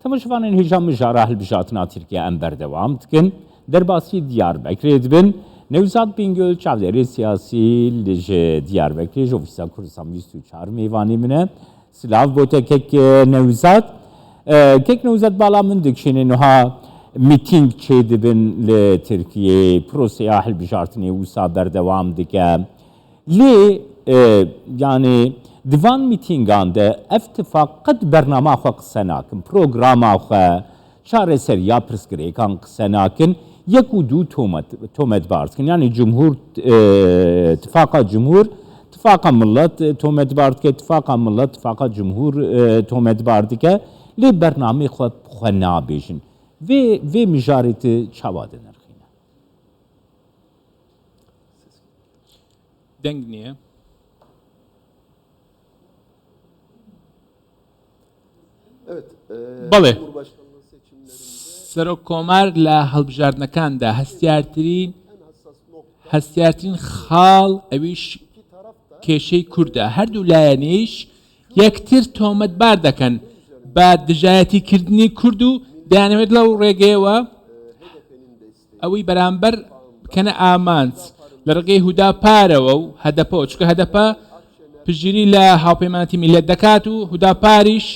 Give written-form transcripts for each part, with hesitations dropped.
Temaşevanên hêja mijara hilbijartina Tirkiye em berdewam dikin. Derbasî Diyarbekirê dibin. Newzad Bîngöl çavdêrê siyasî li ji Diyarbekirê ji Ofîsa Kurdistan 24 mêvanê min e. Silav bo te kek Newzad. Kek Newzad bala min dikişîne niha mîtîng çêdibin li Tirkiyê, proseya hilbijartinê wisa berdewam dike. Lê yanî di van mîtîngan de ev tifaq qet bernama xwe qise nakin, programa xwe, çareseriya pirsgirêkan qise nakin, yek û dû tometbar dikin. Yanî Cumhur, Tifaqa Cumhur, Tifaqa Milet tometbar dike, Tifaqa Milet, Tifaqa Cumhur tometbar dike, lê bernameyê xwe xwe nabêjin. Vê vê mijarê tu çawa dinirxîne? Deng نییە. بەڵێ سەرۆک کۆمار لە هەڵبژاردنەکاندا هەستیارترین هەستیارترین خاڵ ئەویش کێشەی کوردە هەردوو لایەنیش یەکتر تۆمەتبار دەکەن بە دژایەتی کردنی کورد و دەیانەوێت لەو ڕێگەیەوە ئەوەی بەرامبەر بکەنە ئامانج لە ڕێگەی هودا پارەوە و هەدەپەوە چونکە هەدەپە پشتگیری لە هاوپەیمانەتی میللەت دەکات و هودا پاریش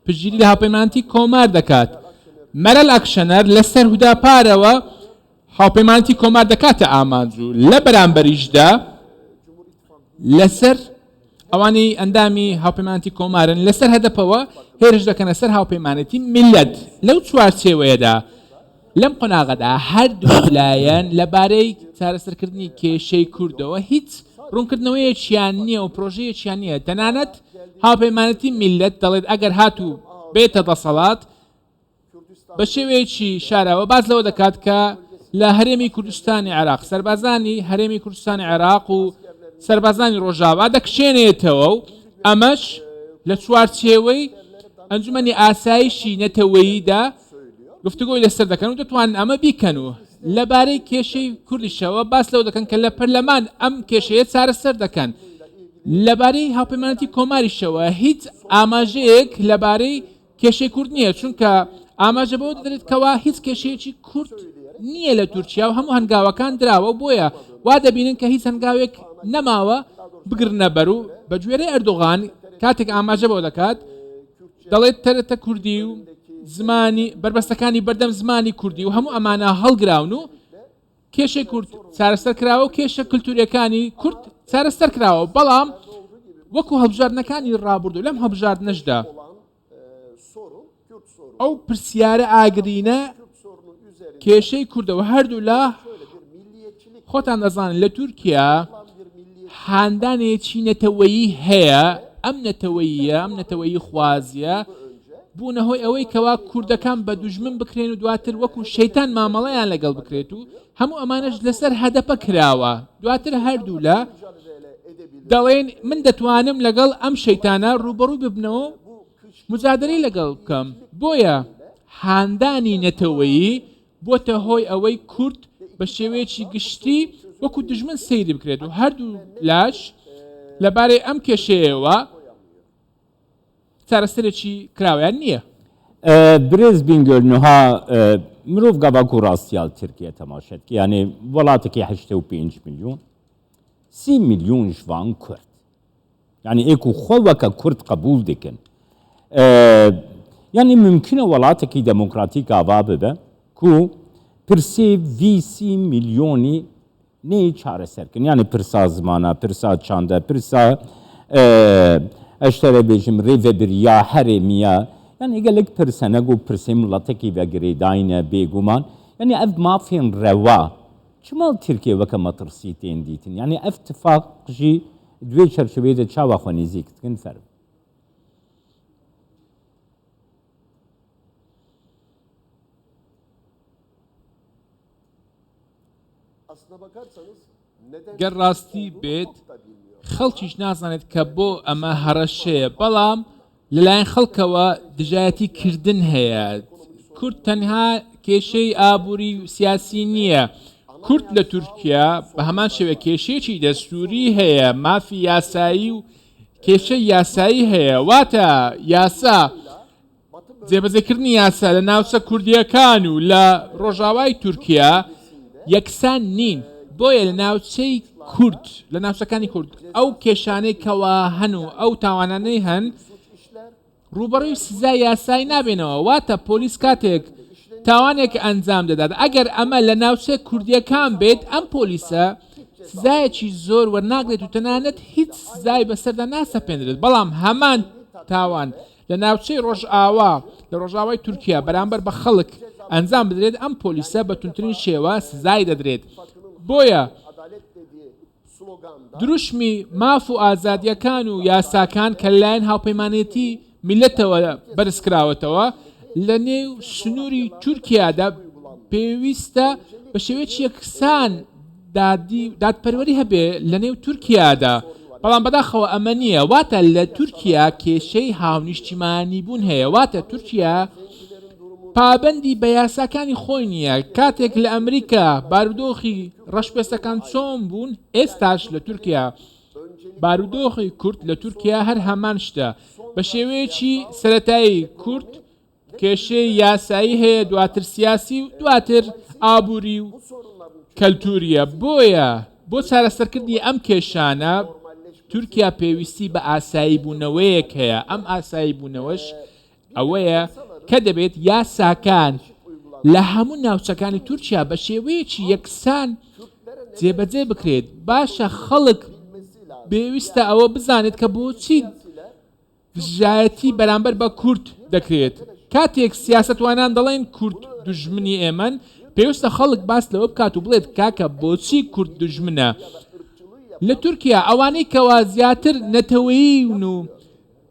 پشتگیری لە هاوپەیمانەتی کۆمار دەکات مەرەل ئەکشەنەر لەسەر هودا پارەوە هاوپەیمانەتی کۆمار دەکاتە ئامانج و لە بەرامبەریشدا لەسەر ئەوانەی ئەندامی هاوپەیمانەتی کۆمارن لەسەر هەدەپەوە هێرش دەکەنە سەر هاوپەیمانێتی میللەت لەو چوارچێوەیەدا لەم قۆناغەدا هەردوو لایەن لەبارەی چارەسەرکردنی کێشەی کوردەوە هیچ ڕوونکردنەوەیەکیان نییە و پرۆژەیەکیان نییە تەنانەت هاوپەیمانەتی میللەت دەڵێت ئەگەر هاتوو بێتە دەسەڵات بە شێوەیەکی شاراوە باس لەوە دەکات کە لە هەرێمی کوردستانی عێراق سەربازانی هەرێمی کوردستانی عێراق و سەربازانی ڕۆژاوا دەکشێنێتەوە و ئەمەش لە چوارچێوەی ئەنجومەنی ئاسایشی نەتەوەییدا گفتوگۆی لەسەر دەکەن و دەتوانن ئەمە بیکەن و لەبارەی کێشەی کوردیشەوە باس لەوە دەکەن کە لە پەرلەمان ئەم کێشەیە چارەسەر دەکەن. لەبارەی هاوپەیمانەتی کۆماریشەوە هیچ ئاماژەیەک لەبارەی کێشەی کورد نییە، چونکە ئاماژە بەوە دەدرێت کەوا هیچ کێشەیەکی کورد نییە لە تورکیا و هەموو هەنگاوەکان دراوە و بۆیە وا دەبینن کە هیچ هەنگاوێک نەماوە بگرنە بەر و بە گوێرەی ئەردۆغان کاتێک ئاماژە بەوە دەکات دەڵێت تەرەتە کوردی و زمانی بەربەستەکانی بەردەم زمانی کوردی و هەموو ئەمانە هەڵگراون و کێشەی کورد چارەسەر کراوە و کێشە کلتوریەکانی کورد چارەسەر کراوە بەڵام وەکو هەڵبژاردنەکانی ڕابردوو لەم هەڵبژاردنەشدا ئەو پرسیارە ئاگرینە کێشەی کوردەوە هەردوولا خۆتان دەزانن لە تورکیا هاندانێکی نەتەوەیی هەیە ئەم نەتەوەییە ئەم نەتەوەیی خوازیە بوونە هۆی ئەوەی کەوا کوردەکان بە دوژمن بکرێن و دواتر وەکو شەیتان مامەڵەیان لەگەڵ بکرێت و هەموو ئەمانەش لەسەر هەدەپە کراوە دواتر هەردوولا دەڵێن من دەتوانم لەگەڵ ئەم شەیتانە ڕووبەڕووی ببنەوە مجادلەی لەگەڵ بکەم بۆیە هاندانی نەتەوەیی بۆتە هۆی ئەوەی کورد بە شێوەیەکی گشتی وەکو دوژمن سەیری بکرێت و هەردوو لاش لەبارەی ئەم کێشەیەوە چارەسەرێکی کراوەیان نییە. برێز بینگۆل نوها مرۆڤ گاڤا کو ڕاستیا ترکیە تەماشە دکە یانێ وڵاتەکی 85 میلیۆن 30 میلیۆن ژ وان کورد یعنی ئێ کو خۆ وەکە کورد قبول دکن یعنی ممکنە وڵاتەکی دەموکراتیک ئاوا ببە کو پرسێ ڤی 30 میلیۆنی نەیە چارەسەرکردن یانی پرسا زمانە پرسا چاندە پرسا ئەشتەرە بێژم رێڤەبریە هەرێمیە یانی گەلک پرس هەنە گو پرسێ مڵەتەکی ڤە گرێداینە بێگومان یانی ئەڤ مافێن رەوا چما ترکیە وەکە مەترسی تێن دیتن یانی ئەڤ تفاق ژی دوێ چەرچەوێ دە چاوا خوە نزیک دکن فەرم. گەر ڕاستی بێت خەڵکیش نازانێت کە بۆ ئەمە هەڕەشەیە، بەڵام لەلایەن خەڵکەوە دژایەتی کردن هەیە. کورد تەنها کێشەی ئابووری و سیاسی نییە، کورد لە تورکیا بە هەمان شێوە کێشەیەکی دەستووری هەیە، مافی یاسایی و کێشەی یاسایی هەیە، واتە یاسا. جێبەجێکردنی یاسا لە ناوچە کوردییەکان و لە ڕۆژاوای تورکیا یەکسان نین، بۆیە لە ناوچەی کورد، لە ناوچەکانی کورد ئەو کێشانەی کەوا هەن و ئەو تاوانانەی هەن ڕووبەڕووی سزای یاسایی نابێنەوە، واتە پۆلیس کاتێک تاوانێک ئەنجام دەدات ئەگەر ئەمە لە ناوچە کوردییەکان بێت ئەم پۆلیسە سزایەکی زۆر وەرناگرێت و تەنانەت هیچ سزای بەسەردا ناسەپێنرێت، بەڵام هەمان تاوان لە ناوچەی ڕۆژئاوا لە ڕۆژئاوای تورکیا بەرامبەر بە خەڵک ئەنجام بدرێت، ئەم پۆلیسە بە توندترین شێوە سزای دەدرێت. بۆیە دروشمی ماف و ئازادییەکان و یاساکان کە لەلایەن هاوپەیمانێتی میللەتەوە بەرزکراوەتەوە، لە نێو سنووری تورکیادا پێویستە بە شێوەیەکی یەکسان دادی دادپەروەری هەبێ لە نێو تورکیادا، بەڵام بەداخەوە ئەمە نییە، واتە لە تورکیا کێشەی هاونیشتیمانی بوون هەیە، واتە تورکیا پابەندی بە یاساکانی خۆی نییە، کاتێک لە ئەمریکا بارودۆخی ڕەشپێستەکان چۆن بوون، ئێستاش لە تورکیا بارودۆخی کورد لە تورکیا هەر هەمان شتە، بە شێوەیەکی سەرەتایی کورد کێشەی یاسایی هەیە دواتر سیاسی و دواتر ئابووری و کەلتوریە بۆیە بۆ چارەسەرکردنی ئەم کێشانە تورکیا پێویستی بە ئاسایی بوونەوەیەک هەیە ئەم ئاسایی بوونەوەش ئەوەیە کە دەبێت یاساکان لە هەموو ناوچەکانی تورکیا بە شێوەیەکی یەکسان جێبەجێ بکرێت باشە خەڵک پێویستە ئەوە بزانێت کە بۆچی دژایەتی بەرامبەر بە کورد دەکرێت. کاتێک سیاسەتوانان دەڵێن کورد دوژمنی ئێمەن، پێویستە خەڵک باس لەوە بکات و بڵێت کاکە بۆچی کورد دوژمنە؟ لە تورکیا ئەوانەی کەوا زیاتر نەتەوەیین و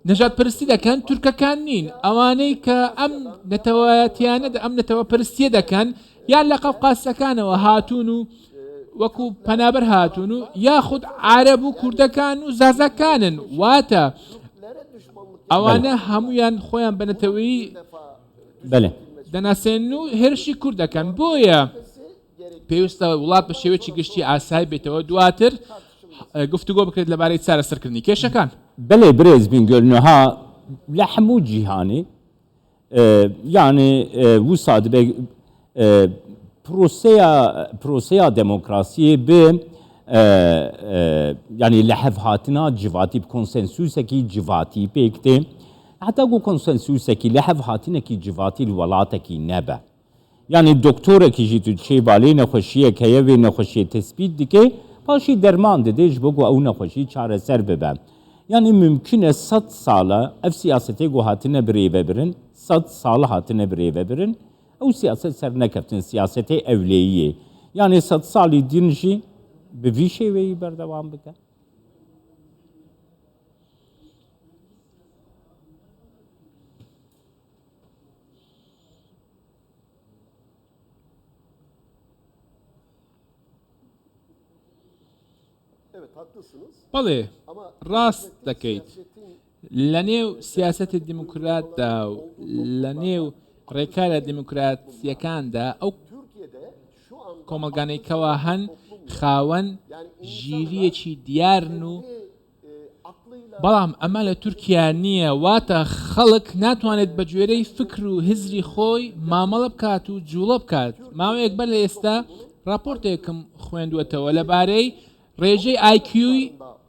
نەژادپەرستی دەکەن تورکەکان نین، ئەوانەی کە ئەم نەتەوایەتیانە ئەم نەتەوەپەرستیە دەکەن یان لە قەفقاسەکانەوە هاتوون و وەکو پەنابەر هاتوون و یاخود عارەب و کوردەکان و زازاکانن واتە ئەوانە هەمویان خۆیان بە نەتەوەیی بەێ دەناسێن و هێرشی کورد دەکەن بۆیە پێویستە وڵات بە شێوەیەکی گشتی ئاسای بێتەوە دواتر گفتوگۆ بکرێت لەبارەی چارەسەرکردنی کێشەکان. بەێ برێز بینگۆل نها لە هەموو جیهانی یانی وسا دبێ پرۆسەیا پرۆسەیا دێمۆکراسیێ بێ یانی لە هەڤ هاتنا جڤاتی bi کۆنسێنسوسەکی جڤاتی پێک تێ هەتا گو کۆنسێنسوسەکی لە هەڤ هاتنەکی جڤاتی li وڵاتەکی نەبە یانی دکتۆرەکی ژی تو دچێ بالێ نەخوەشیەک هەیە وێ نەخوەشیێ تەسپیت دکێ پاشی دەرمان ددێ ژ بۆ گو ئەو نەخوەشی چارەسەر ببە یانی ممکنە سەد ساڵە ئەف سیاسەتێ گو هاتنە برێڤەبرن سەد ساڵ هاتنە برێڤەبرن ئەو سیاسەت سەر نەکەفتن سیاسەتێ ئەولێییێ یانی سەد ساڵی دین ژی bi vî şêweyî berdewam bike. بەڵێ ڕاست دەکەیت. لە نێو سیاسەتی دیموکراتدا و لە نێو ڕێکارە دیموکراتییەکاندا ئەو کۆمەڵگانەی کەوا هەن خاوەن ژیرییەکی دیارن و بەڵام ئەمە لە تورکیا نییە، واتە خەڵک ناتوانێت بە گوێرەی فکر و هزری خۆی مامەڵە بکات و جوڵە بکات. ماوەیەک بەر لە ئێستا راپۆرتێکم خوێندووەتەوە لەبارەی رێژەی ئایکیوی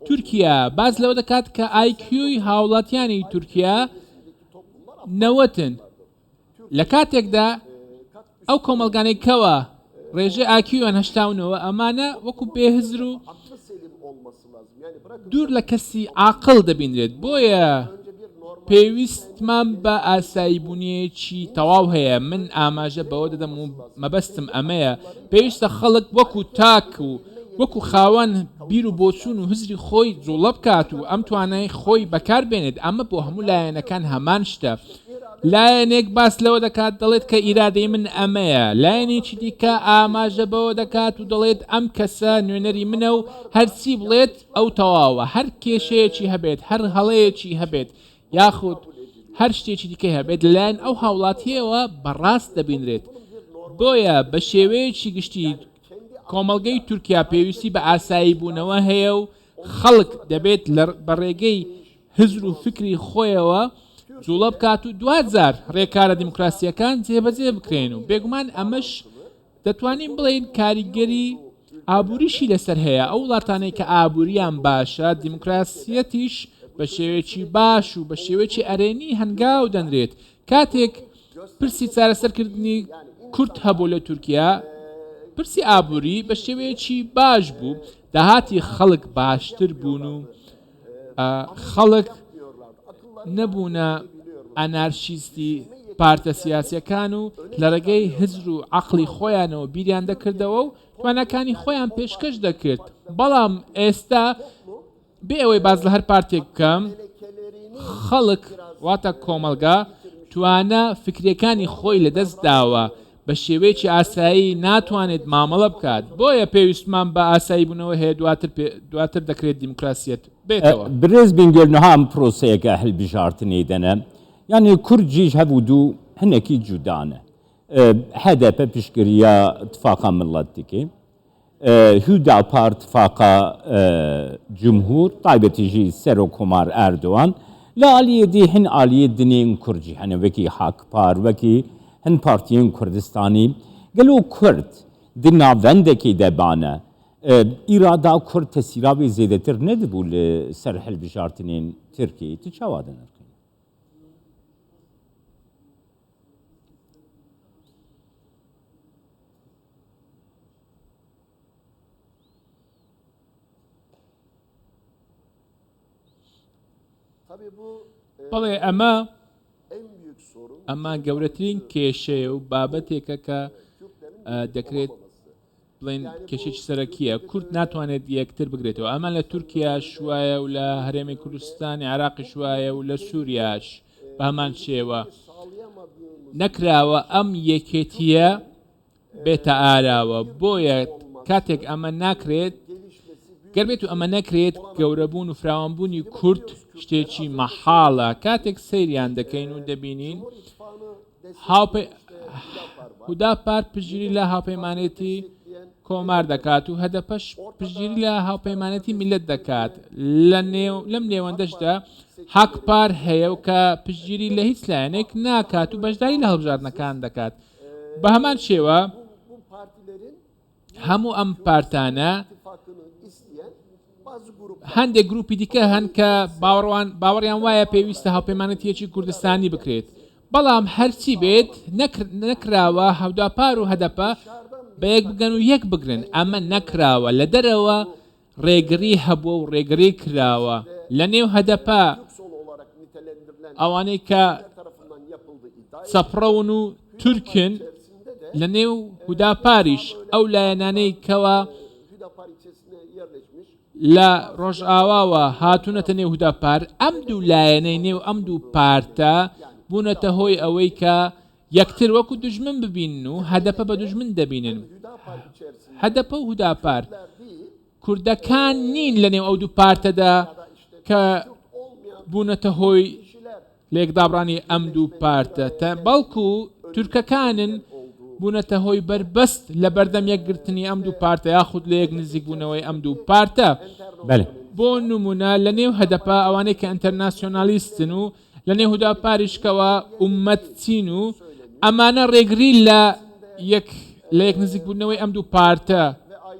تورکیا، باس لەوە دەکات کە ئایکیوی هاوڵاتیانی تورکیا نەوەتن، لە کاتێکدا ئەو کۆمەڵگانەی کەوا ڕێژەی ئاکیویان 89 ئەمانە وەکو بێهزر و دوور لە کەسی عاقڵ دەبینرێت بۆیە پێویستمان بە ئاساییبوونیەکی تەواو هەیە من ئاماژە بەوە دەدەم و مەبەستم ئەمەیە پێویستە خەڵک وەکو تاک و وەکو خاوەن بیر و بۆچوون و هزری خۆی جوڵە بکات و ئەم توانای خۆی بەکار بێنێت، ئەمە بۆ هەموو لایەنەکان هەمان شتە، لایەنێک باس لەوە دەکات دەڵێت کە ئیرادەی من ئەمەیە، لایەنێکی دیکە ئاماژە بەوە دەکات و دەڵێت ئەم کەسە نوێنەری منە و هەرچی بڵێت ئەو تەواوە، هەر کێشەیەکی هەبێت، هەر هەڵەیەکی هەبێت یاخود هەر شتێکی دیکەی هەبێت لەلایەن ئەو هاوڵاتییەوە بە ڕاست دەبینرێت، بۆیە بە شێوەیەکی گشتی کۆمەڵگەی تورکیا پێویستی بە ئاسایی بوونەوە هەیە و خەڵک دەبێت بە ڕێگەی هزر و فکری خۆیەوە جوڵە بکات و دواجار ڕێکارە دیموکراسییەکان جێبەجێ بکرێن و بێگومان ئەمەش دەتوانین بڵێین کاریگەری ئابووریشی لەسەر هەیە، ئەو وڵاتانەی کە ئابووریان باشە دیموکراسیەتیش بە شێوەیەکی باش و بە شێوەیەکی ئەرێنی هەنگاو دەنرێت، کاتێک پرسی چارەسەرکردنی کورد هەبوو لە تورکیا پرسی ئابووری بە شێوەیەکی باش بوو، داهاتی خەڵک باشتر بوون و خەڵک نەبوونە ئەنارشیستی پارتە سیاسیەکان و لە ڕێگەی هزر و عەقڵی خۆیانەوە بیریان دەکردەوە و تواناکانی خۆیان پێشکەش دەکرد، بەڵام ئێستا بێ ئەوەی باس لە هەر پارتێک بکەم خەڵک واتە کۆمەڵگا توانا فکریەکانی خۆی لەدەست داوە بە شێوەیەکی ئاسایی ناتوانێت مامەڵە بکات، بۆیە پێویستمان بە ئاساییبوونەوە هەیە دواتر دواتر دەکرێت دیموکراسیەت بێتەوە. برێز بینگۆل نها ئەم پرۆسەیەکە هەلبژارتنەی دەنە یانی کورد جیژ هەڤ و دوو هنەکی جودانە هەدەپە پشتگرییا تفاقا مللەت دکێ هوداپار تفاقا جمهور تایبەتی ژی سەرۆک کۆمار ئەردۆغان لە ئالیێ دی هن ئالیێ دنێن کورد ژی هەنە وەکی هاکپار وەکی هن پارتیێن کوردستانی گەلۆ کورد di navendekê de bane îrada kurd tesîra wê zêdetir nedibû li ser hilbijartinên Tirkiyeyê tu çawa dinirxînî? بەڵێ ئەمە ئەمە گەورەترین کێشەیە و بابەتێکە کە دەکرێت بڵێن کێشێکی سەرەکیە کورد ناتوانێت یەکتر بگرێتەوە ئەمە لە تورکیاش وایە و لە هەرێمی کوردستانی عراقیش وایە و لە سووریاش بە هەمان شێوە نەکراوە ئەم یەکێتیە بێتە ئاراوە، بۆیە کاتێک ئەمە ناکرێت، گەر بێت و ئەمە نەکرێت، گەورەبوون و فراوانبوونی کورد شتێکی مەحاڵە، کاتێک سەیریان دەکەین و دەبینین هوداپار پشتگیری لە هاوپەیمانێتی کۆمار دەکات و هەدەپەش پشتگیری لە هاوپەیمانێتی میللەت دەکات، لەم نێوەندەشدا هاکپار هەیە و کە پشتگیری لە هیچ لایەنێک ناکات و بەشداری لە هەڵبژاردنەکان دەکات. بە هەمان شێوە هەموو ئەم پارتانە هەندێک گروپی دیکە هەن کە باوەڕوان باوەڕیان وایە پێویستە هاوپەیمانەتیەکی کوردستانی بکرێت بەڵام هەرچی بێت نەکراوە هەوداپار و هەدەپە بە یەک بگەن و یەک بگرن ئەمە نەکراوە لە دەرەوە ڕێگری هەبووە و ڕێگری کراوە لە نێو هەدەپە ئەوانەی کە چەپڕەون و تورکن لە نێو هوداپاریش ئەو لایەنانەی کەوا لە ڕۆژئاواوە هاتوونەتە نێو هوداپار ئەم دوو لایەنەی نێو ئەم دوو پارتە بوونەتە هۆی ئەوەی کە یەکتر وەکو دوژمن ببینن و هەدەپە بە دوژمن دەبینن. هەدەپە و هوداپار کوردەکان نین لە نێو ئەو دوو پارتەدا کە بوونەتە هۆی لێکدابڕانی ئەم دوو پارتە بەڵکو تورکەکانن بوونەتە هۆی بەربەست لە بەردەم یەکگرتنی ئەم دوو پارتە یاخود لە یەک نزیکبوونەوەی ئەم دوو پارتە. بۆ نمونە لە نێو هەدەپە ئەوانەی کە ئەنتەرناسیۆنالیستن و لە نێو هوداپاریش کەوا ئوممەت چین و ئەمانە ڕێگری لە یەک لە یەک نزیکبوونەوەی ئەم دوو پارتە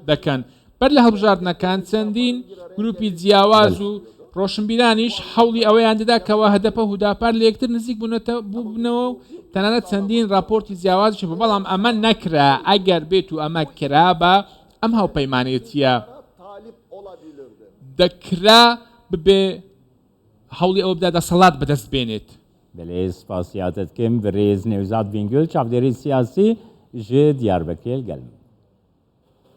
دەکەن. بەر لە هەڵبژاردنەکان چەندین گروپی جیاواز و ڕۆشنبیرانیش هەوڵی ئەوەیان دەدا کەوا هەدەپە و هوداپار لە یەکتر نزیک بوونەتە بووبنەوە و تەنانەت چەندین ڕاپۆرتی جیاوازیش هەبوو بەڵام ئەمە نەکرا ئەگەر بێت و ئەمە کرابا ئەم هاوپەیمانێتییە دەکرا ببێ هەوڵی ئەوە بدا دەسەڵات بەدەست بێنێت. بەلێ سپاسیاتت کەم برێز نەوزاد بینگۆل چاودێری سیاسی ژ دیاربەکرێ لگەل من.